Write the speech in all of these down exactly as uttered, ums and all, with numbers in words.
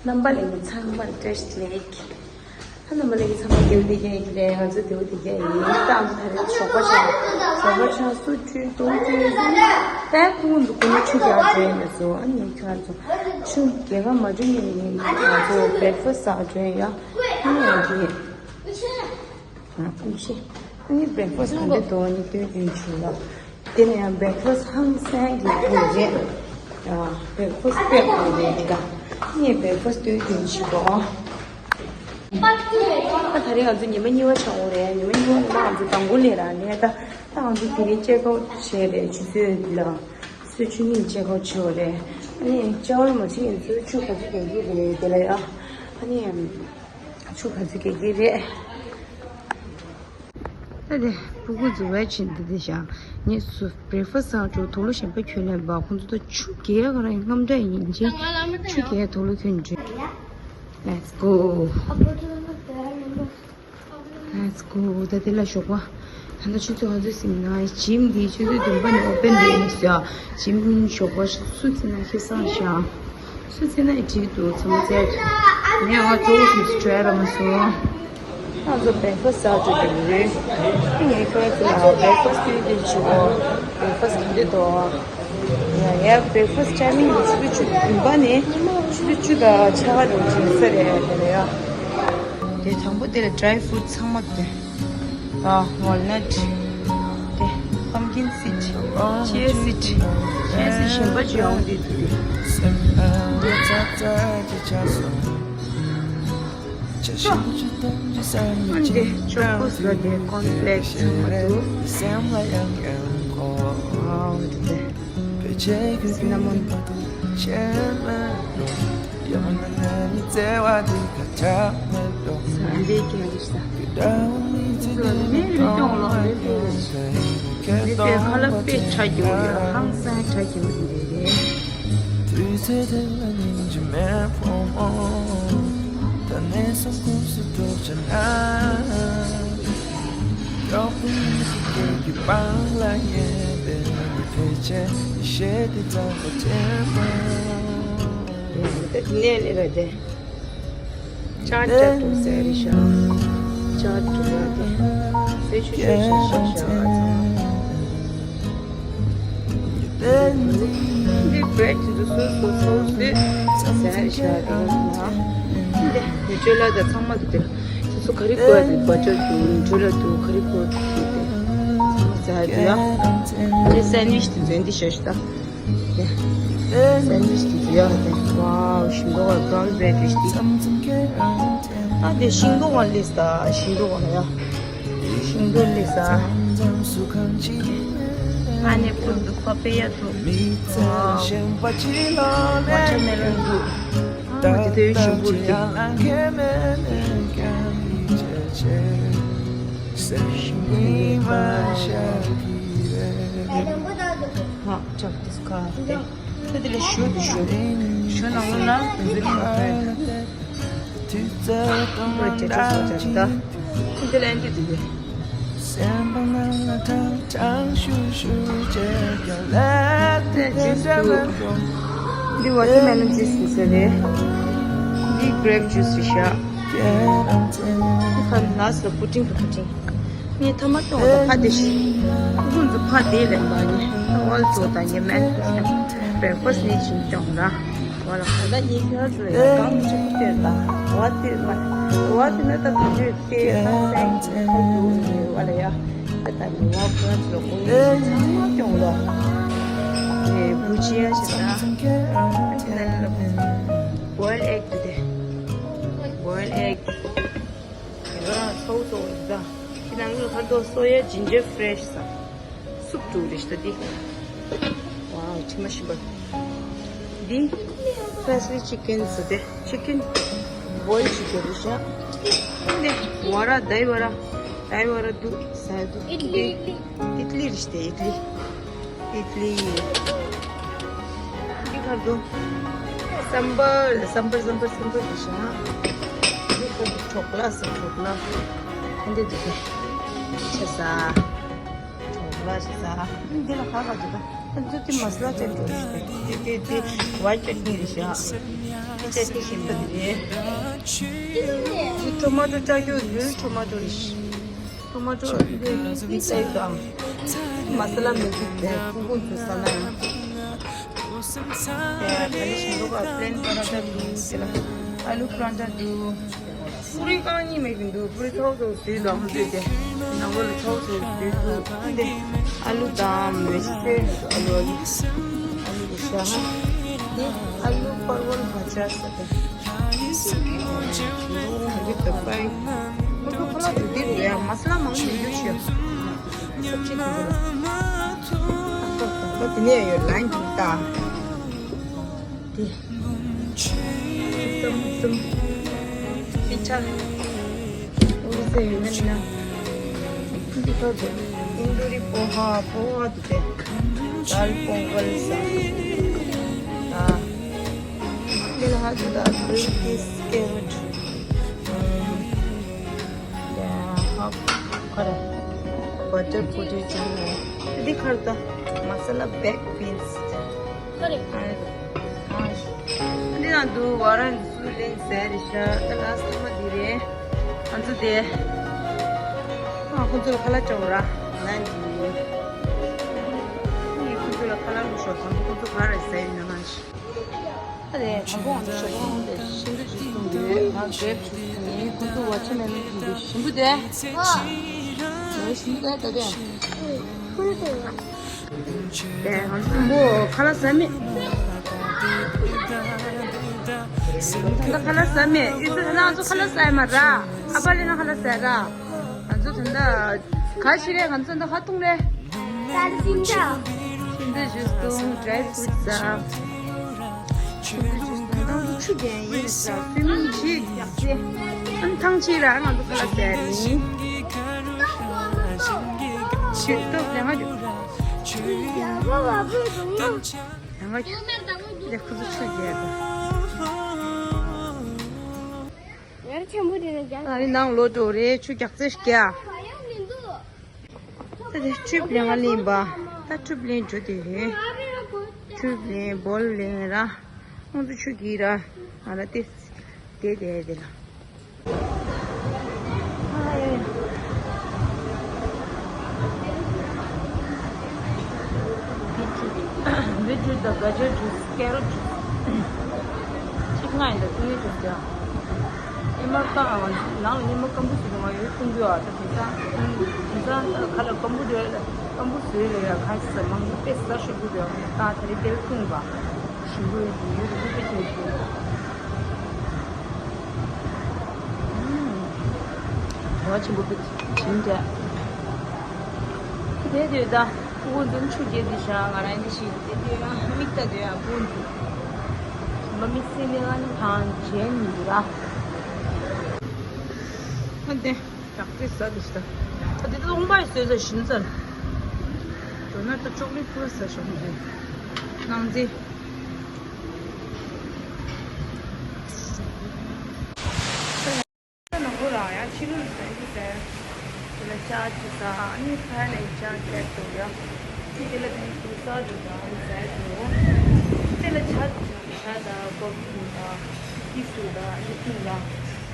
རྣམ་པ་ལྷན་རྒྱས་ཚང་མར་བཀྲ་ཤིས་བདེ་ལེགས། ཨ་རྣམ་པ་ལྷན་རྒྱས་ཚང་མ་དེའུ་བདེ་རྒྱལ་ཡིན་གྱི་རེད། ང་ཚོ་དེའུ་བདེ་རྒྱལ་ཡིན། ད་ང་ཚོ་ད་རེས་ཞོགས་པ་ཆགས། ཞོགས་པ་ཆགས་སུ་ཁྲུས་གཏོང་ཁྲུས་ཟུང་། ད་ཁོང་ཚོ་ཁོ་ནི་ཆུ་རྒྱག་འགྲོ་ཡིན་ཟེར། ཨ་ནི་ཁྱོད་ཚོ་ཆུ་རྒྱག་ག་མ་འགྲོ་ཡིན། ང་ཚོ་བྷེག་ཕ་སི་ཟ་འགྲོ་ཡིན་ཡ། ཨ་ནི་ང་ཚོ་ཡིན། ཨ་ཤེ། ཨ་ནི་བྷེག་ཕ་སི་ག་འདྲ་འདུག་ཨ་ནི་སྟོན་གྱིན་བྱུང་ལ། དེ་ནས་ཡང་བྷེག་ཕ་སི་ཧང་སང་གི་ཐོག་རེད། ཨ་བྷེག་ཕ་སི་དཔེ་དགོས་རེད་འདི་ག་ཨ་ནི་བྷེག་ཕ་སི་སྟོན་གྱིན་བྱུང་གོ། ཨ་ད་རེས་ང་ཚོ་ཉི་མ་གཉིས་པ་ཆགས་ཡོད་རེད། ཉི་མ་གཉིས་པ་ནང་ང་ཚོ་དང་པོ་ལས་ར་ལས་ད་ད་ང་ཚོ་དེ་རིང་ཅེག་ཨའུཊ་བྱས་རེད། ཆུ་ཚོད་ལ་སུ་ཆུ་གཉིས་ཅེག་ཨའུཊ་བྱས་ཡོད་རེད། ཨ་ནི་ཅེག་ཨའུཊ་མ་བྱས་ཡིན་ཚུལ་ཆུ་ག་ཚོད་རྒྱག་གི་རེད་དེ་ལ་ཡ། ཨ་ནི། ཆུ་ག་ཚོད་རྒྱག་གི་རེད། ད་དེ་ཕྲུ་གུ་ཚོ་ཝེ་ཆིན་དེ་དེ་བཞག་ངས་སུ་བྷེག་ཕ་སི་ཟ་འགྲོ། དུག་ལོག་གཞན་པ་ཁྱོད་ལེན་པ། ཁོང་ཚོ་ད་ཆུ་རྒྱག་ག་རང་དངངས་སྐྲག་ཡིན་ཅིང་ཆུ་རྒྱག་དུག་ལོག་ཁྱོད་འགྲོ། Let's go. Let's go. ད་དེ་ལ་ཞོགས་པ། ད་ལྟ་ཆུ་ཚོད་ག་ཚོད་ཟིན་ན། ཇིམ་འདི་ཆུ་ཚོད་བདུན་པ་ནས་ཨོ་པན་རེད་ཟེར། ཇིམ་ཞོགས་པ་སུ་ཚེ་ན་ཁེ་བཟང་ཤག་སུ་ཚེ་ན་ཡི་བྲིས་འདུག་ཚང་མ་བཙལ། ངས་ང་གཙོ་བོ་ཞིག་བྲོས་ར་མ་སོང་། ང་ཚོ་བྷེག་ཕ་སི་ཟ་འགྲོ་གི་ཡོད། ངས་ཁྱོད་ཚོ་ལ་བྷེག་ཕ་སི་སྟོན་གྱིན་བྱུང་། བྷེག་ཕ་སི་ག་འདྲ་འདུག་ཡ་ཡ། བྷེག་ཕ་སི་ཊའི་མིང་ཆུ་ཚོད་བཅུ་བདུན་པ་ནས་ཆུ་ཚོད་བཅུ་དང་ཕྱེད་ཀ་རེ་བྱེད་ས་རེད་དེ་ལ་ཡ། དེ་དང་པོ་དེ་ལ་ཌ་རའི་ཕུ་རུཊ་ཚང་མ་དེ། ཨ་ཝལ་ནཊ། དེ་པམ་ཀིན་སིཌ། ཅི་ཡ་སིཌ། ཅི་ཡ་སིཌ་གཞན་པ་ཅི་ཡོང་དེ་དེ། དེ་ཨ་འདི་ཅོ་ཀོ་ཟ་དེ་ཀོན་ཕི་ལེག་སི་ཚང་མ་འདུག་ཨ་འདི་དེ། སི་ན་མོན། ས་འདི་ཀྱང་རེད་ས། ནི་རི་སྐྱོང་ལོ་རེད་དེ། ནི་དེ་ཁ་ལག་དཔེ་ཆ་རྒྱུ་ཡོད། ཧང་སང་ཆ་རྒྱུ་འདི་རེད། དེ་ནས་ལས་ར་དེ། ཅ་ཅ་ཏུ་ཟེར་རེད་ཤག་ཅ་ཏུ་ལ་དེ། སེ་ཤུ་ཤུ་ཤ་ཤ་ཤ་ཨ་ཚང་། འདི་བྷི་རེཌ་དེ་ཚོ་སོ་སོ་སོ་སོས་ཟ་ཡ་ཤ་དེ་ཚོ་ན། འདི་ནུ་ཊི་རེ་ལ་དང་ཚང་མ་དེ་དེ་ཚོ་ག་རེ་དགོས་ཡ་དེ་བ་ཅོ་དུ་ནུ་ཊི་རེ་ལ་དུ་ག་རེ་དགོས་དེ་དེ་ཚང་མ་ཟ་ཡ་དེ་ཡ། དེ་སེན་ཝིཆ་དེ་ཚོ་འདི་ཤ་ཤ་ད། དེ་སེན་ཝིཆ་དེ་ཚོ་ཡ་དེ་ཝའོ་ཞིམ་མདོག་ལ་བྷ་རའུན་བྷི་རེཌ་དེ་ཤ་དེ། ཨ་དེ་ཤིང་ཏོག་ལ་སླེབས་ད་ཤིང་ཏོག་ལ་ཡ། ཤིང་ཏོག་སླེབས་ས། ཨ་ནི་ཀུན་ཏུ་ཕ་ཕེ་ཡ་འདུག་ཝ་ཊར་མེ་ལོན་འདུག་ཨ་མ་དེ་དུས་ཞིམ་པོ་རེད། ཧ་ཅག་དིས་ཁ་ཏེ། ད་དེ་ལ་ཞུ་དུ་ཞུ། ཞུ་ནང་ལོ་ན་འཛུལ་མ་ཐལ། ད་དེ་ལ་འདི་དེ་གི། འདི་ཝ་ཊར་མེ་ལོན་ཇུས་ཟེར་རེད། འདི་གྷི་རེབ་ཇུས་རེད་ཤག་འདི་ཁ་ལ་སི་ལ་པུ་ཏིང་གི་པུ་ཏིང་། ངས་ཐ་མ་སྐྱོང་བ་ཕ་དེ་ཞིག་ཁོང་ཚོ་ཕ་དེ་ལས་མ་ནི་ཨོལ་ཚོ་དང་ཉི་མའི་བེ་ཁོ་སི་ནི་ཅིང་སྐྱོང་ར། ང་ལ་ག་ད་ཉིན་ཁྱོད་ཚོ་ལ་ཡ་གང་ཅིག་སྟེར་དང་བ་དེ་མ་བ་དེ་ན་ད་ད་དུས་དེ་ཧང་སང་གི་ཁོང་ཚོ་ལ་ཡ་ད་ད་ཉི་མ་ཁོ་ཚོ་ལ་ཁོང་ཚོ་ཚང་མ་སྐྱོང་ར། དེ་བུ་ཅི་ཡ་ཞིག་ད་དེ་ན་ལ་བོའིལ་ཨེག་དེ་བོའིལ་ཨེག་དེ་ག་རང་ཚོ་ཚོ་ཡིན་ད། ཁྱེད་རང་ཚོ་ཁ་དོག་སོ་ཡ་ཇིན་ཇར་ཕི་རེཤ་ས། སུབ་བྲུ་རེ་ཤ་ད་འདི། ཝའོ་ཁྲི་མ་ཤི་བ། འདི་ཕེ་སི་ལི་ཅི་ཀན་ཟེར་ཏེ་ཅི་ཀན་བོའིལ་ཅི་ཀན་རེ་ཤ། འདི་བ་ར་དའི་བ་ར་དའི་བ་ར་འདུག་ཟ་འདུག་ཨིད་ལི་ཨིད་ལི་རེ་ཤ་ད་ཨིད་ལི། ཨིད་ལི། འདི་ཁར་དུ་སམ་བར་སམ་བར་སམ་བར་སམ་བར་རེ་ཤ། འདི་ཁར་དུ་ཁྲོག་ལ་ཟེར་ཁྲོག་ལ། འདི་འདི་འདི་ཆ་ས། ཁྲོག་ལ་ཆ་ས། འདི་ལ་ཁ་ཁ་འདི་ད། འདི་འདི་མ་སི་ལ་ཅན་འགྲོ་རེ་ཤ་ད། འདི་འདི་འདི་ཝའི་ཊི་ཅ་ཊི་ནི་རེ་ཤ། ཅེས་ཏི་ཞིམ་པོ་འདི་རེད། ཊོ་མ་ཊོ་ལྕགས་ཀྱུ་ཡོད། ཊོ་མ་ཊོ་རེད། ཊོ་མ་ཊོ་འདི་འདི་ཏའི་དང་མ་ས་ལ་མི་འདུག་དེ་ཀུ་ཀུ་ཚོ་ས་ལ་ཡང་། དེ་ཨ་ལི་ཞིམ་པོ་ག་པི་ལེན་པ་ར་ཏ་འདུག་དེ་ལ་ཨ་ལུ་པ་ར་ཏ་འདུག་པུ་རི་རྐང་གཉིས་མེད་ཀྱི་འདུག་པུ་རི་ཚོགས་ཚོགས་དུས་ལ་ཧུ་དུས་དེ་ནང་ལོ་ལ་ཚོགས་ཚོགས་དུས་དུས་དེ་ཨ་ལུ་དང་མེ་ཤི་ཏེ་ཨ་ལུ་ཨ་ལུ་ཨ་ལུ་གི་ཤ་ཧ་དེ་ཨ་ལུ་པར་ཝལ་བ་ཅར་ས་དེ་ཨ་ལུ་ཨ་ལུ་དང་པའི་ཁོ་ཚོ་ཁོ་ལ་དུ་དེ་རུ་ཡ་མ་ས་ལ་མང་མི་འདུག་ཤི་ཡ་སབ་ཅི་དུ་ལ་དེ་ནས་ཡོད་ལན་གྱི་ད། དེ། ཙམ་ཙམ། ཕི་ཆ། འོ་ཟེར་ཡོད་ན། འདི་ཚོ་དེ། ཏུན་དུ་རི་པོ་ཧ་པོ་ཧ་དུ་དེ། དཱལ་པོང་གལ་ས། ཨ། འདི་ལ་ཧ་དུ་ད་གྲིན་པིས་ཀེ་རོཊ། ཨ། ཡ་ཧ། ཁ་ར། བ་ཊར་པོ་ཊེ་ཊོ་ཅང་ནས། འདི་ཁར་ད། མ་ས་ལ་བེག་པིན་སི། ཁ་རེ། ཨ་རེ། ཨ་རེ། འདི་ནང་དུ་ཝ་རན་སུ་ལེན་ཟེར་རེད་ཤག་ད་ལ་སི་མ་འདི་རེད། ང་ཚོ་དེ། ཨ་ཁོ་ཚོ་ལ་ཁ་ལག་སྤྲད་འོ་ར། ང་འདི། ངས་ཁོ་ཚོ་ལ་ཁ་ལག་བླུགས་ཤོག་དང་ཁོ་ཚོ་ག་རེ་ཟ་ཡིན་ན་མ་ཤེས། ཨ་རེ་དང་པོ་ང་ཚོ་ཞོགས་པ་ཧོན་དེ་ཤིན་ཏུ་ཞིག་བཏུང་དུས་ང་གྲེབ་ཞིག་བཏུང་ཡིན། ཁོ་ཚོ་ཝ་ཆི་མེ་ལོན་གྱི་ཞིམ་པོ་དེ། ཨ། ཞིམ་པོ་དེ་ད་དེ། ཁོ་ཚོ་ང་། དེ་ང་ཚོ་དང་པོ་ཁ་ལག་ཟ་མེད། ད་ཁ་ལག་ཟ་མེད། ཡུལ་ཚོ་ད་ང་ཚོ་ཁ་ལག་ཟ་ཡ་མ་ར། ཨ་ཕ་ལེ་ན་ཁ་ལག་ཟ་ཡ་ར། ང་ཚོ་ད་ད་ག་ཤི་རེད། ང་ཚོ་ད་ཧ་ཐུང་རེད། ད་ཤིན་ཏུ་ཤིན་ཏུ་ཞུ་སྟོང་ཌ་རའི་ཕུ་རུ་ཊི་ཟ། ཤིན་ཏུ་ཞུ་སྟོང་ཏང་ཏུ་ཆུ་རྒྱན་ཡིན་ཟ། སུའི་མིང་ཆེ་ཡག་ཆེ། ཨན་ཐང་ཆེ་ར་ང་ཚོ་ཁ་ལག་ཟ་ཡ་རེད། ཤིན་ཏུ་ལས་ང་རྒྱུ། ཡ་ང་རྒྱུ། ལས་ཁུ་ཚོ་ཆུ་རྒྱན་དང་། ཡར་ཆེན་པོ་དེ་ནས་རྒྱག་ཨ་ནི་ནང་ལོག་འགྲོ་རེད། ཆུ་རྒྱག་རྩེ་རྒྱག་ད་དེ་ཊུབ་ལེན་ག་ལེན་པ། ད་ཊུབ་ལེན་འགྲོ་དེ་ཧེ། ཊུབ་ལེན་བོལ་ལེན་ར། ཁོང་ཚོ་ཆུ་གི་ར། ང་ལ་ཏེ། དེ་དེ་དེ་ལ། བི་ཊི་རུཊ་དང་ག་ཇར་ཇུས། ཀེ་རོཊ་ཇུས། གཅིག་ང་ཡིན་ད་ཏུ་ཡོད་ཇུས་ཡ། ཨེ་མ་ཀ་ནང་ལ་ཉི་མ་སྐམ་པོ་ཞིག་ང་ཡོད་བཏུང་རྒྱུ་ཨ། ད་དེང་སང་དེང་སང་ད་ཁ་ལག་སྐམ་པོ་རེད་ལ། སྐམ་པོ་བཟོས་ལ་ཡ་ཁ་ཤས་མང་པོ་དཔེ་ཟ་ཤོག་གུ་རེད། ད་དེ་རིང་དེར་བཏུང་བ་ཞིམ་པོ་ཡོད་ཡོད་རེད་དཔེ་ཅིག་བཟོས། བ་ཆེན་པོ་དཔེ་བྱིན་བྱས། དེ་དུས་ད། ཕྲུ་གུ་འཛུམ་ཆུ་སྐྱེས་དུས་ཤ་ང་རང་འདི་ཞིག་དེ་དུས་ཡང་མིག་ལྟ་དུས་ཡང་ཕྲུ་གུ་འཛུམ། མ་མིག་སེ་ནི་ང་ནི་གང་བྱས་མི་འདུག་ར། ཨ་དེ་ཞག་དེ་ཟ་དེ་ཤ། ཨ་དེ་ཏོང་པ་ཡི་སོས་ས་ཞིམ་ས། འགྲོ་ན་ད་ཅོག་ལེ་ཕུ་ས་ཞོག་མ་རེད། ནང་རྩི། ནང་ཁོ་རང་ཡང་ཕྱི་ལོགས་ལ་ཟ་ཡི་ཟ། དེ་ལ་ཅག་ཅིག་ཟ། ཨ་ནི་ཕ་ནས་ཅག་ཅག་ཏུ་ཡ། དེ་ལ་དེ་ནི་དུ་ས་དུ་ཟ་ཡི་ཟ་ཡི་དུ། དེ་ལ་ཆ་དུ་ཆ་ད་གོ་བི་དུ་ད། ཏི་སུ་ད་ཨ་ནི་ཏུ་ལ།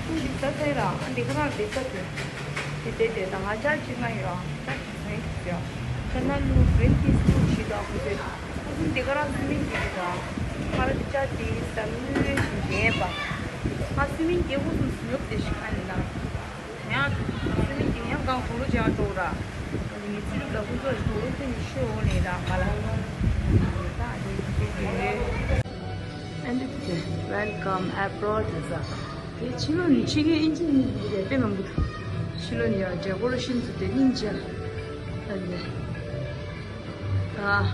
ཏུ་ལི་ས་ཚེ་ར་ཨ་འདི་ཁ་རང་དེ་ས་དུ། དེ་དེ་དེ་ད་ང་ཅག་ཅིག་ང་ཡོད་ཨ། ཅག་ཅིག་ཟ་ཡི་དུ་ཡ། ཁ་ན་ལུ་གྲིན་ཏི་སུ་ཞིག་ད་ཁོ་དེ། ཨ་ཙི་འདི་ག་རང་སུ་མིན་གྱི་རེད་ད། ང་རང་འདི་ཅག་དེ་ཟ་མི་ལོས་ཞིག་ཉན་པ། ང་སུ་མིན་གྱི་ཧུ་སུམ་སུ་ཉོབ་དེ་ཞིག་ཨ་ནི་ན། ཡང་སུ་མིན་གྱི་ཡང་གང་ཧུ་ལོ་ཅང་འགྲོ་ར། ངའི་ཚུལ་ལ་ཧུ་ཚོ་ཞིག་ཧུ་ལོ་ཚོ་ཉི་ཤུ་འོ་ནས་ར་ང་ལ་ཧུ་ལོ་ད་དེ་དེ་དེ་རེད། And it's welcome abroad visa. དེ་ཕྱི་ལོགས་ནས་ཕྱི་རྒྱལ་ཨིན་ཇི་ནས་དེ་དཔེ་མང་པོ་འདུག་ཕྱི་ལོགས་ནས་ཡང་འབྲས་སྐོར་ལ་ཤིན་ཏུ་དེ་སྙིང་རྗེ། ཨ་ནི། ཨ།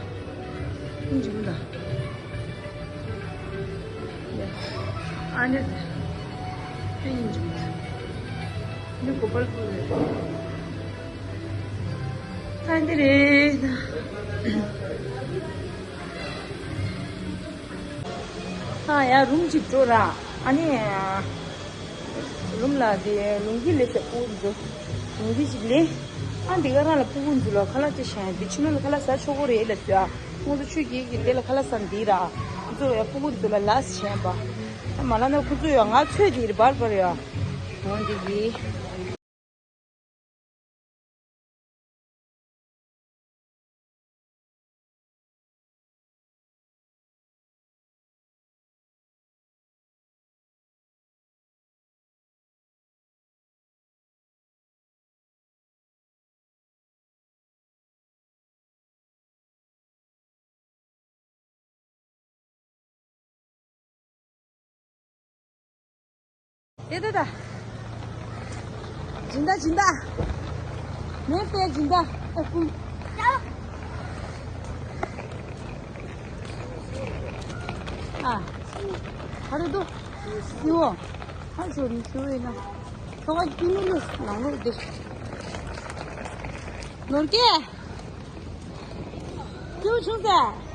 སྙིང་རྗེ་མོ་ད། ཡ། ཨ་ནི། དཔེ་སྙིང་རྗེ་མོ་ད། ནི་གོ་པལ་པུར་རེད། ཨ་འདི་རེད་ད། ཨ་ཡ་རུམ་གཅིག་འགྲོ་ར། ཨ་ནི། རུམ་ལ་དེ་ལུང་གི་ལས་ས་སྤུ་གུ་འདུག་ལུང་གི་གཅིག་ལས། ཨ་འདི་ག་རང་ལ་སྤུ་གུ་འདུག་ལ་ཁ་ལག་ཅི་བྱས་འདི་ཕྱི་ནང་ལ་ཁ་ལག་ཟ་ཆོག་གོ་རེད་ལ་ཟ། ཁོང་ཚོ་ཆུ་རྒྱལ་གྱི་དེ་ལ་ཁ་ལག་ཟ་འདི་ར། ཁོང་ཚོ་ཡ་སྤུ་གུ་འདུག་ལ་ལ་ཟ་བྱས་པ། མ་ལ་ན་ཁུ་ཚུ་ཡོད། ང་ཚོད་དེ་རི་བར་བར་ཡོད། འོ་འདི་གི། དེ་དེ་ད། སྦྱིན་བདག་སྦྱིན་བདག་མེ་དཔེ་སྦྱིན་བདག་ཨ་ཀུ། ཨ། ཧ་རུ་དུ། སིའོ། ཧ་ཞོ་རིན་སིའོ་ཡིན་ན། ཁོ་བ་ཀི་ནུ་ལུ་ནང་ལུ་དེ། ནོར་སྐལ། ཀིའུ་ཆུང་ཟེ།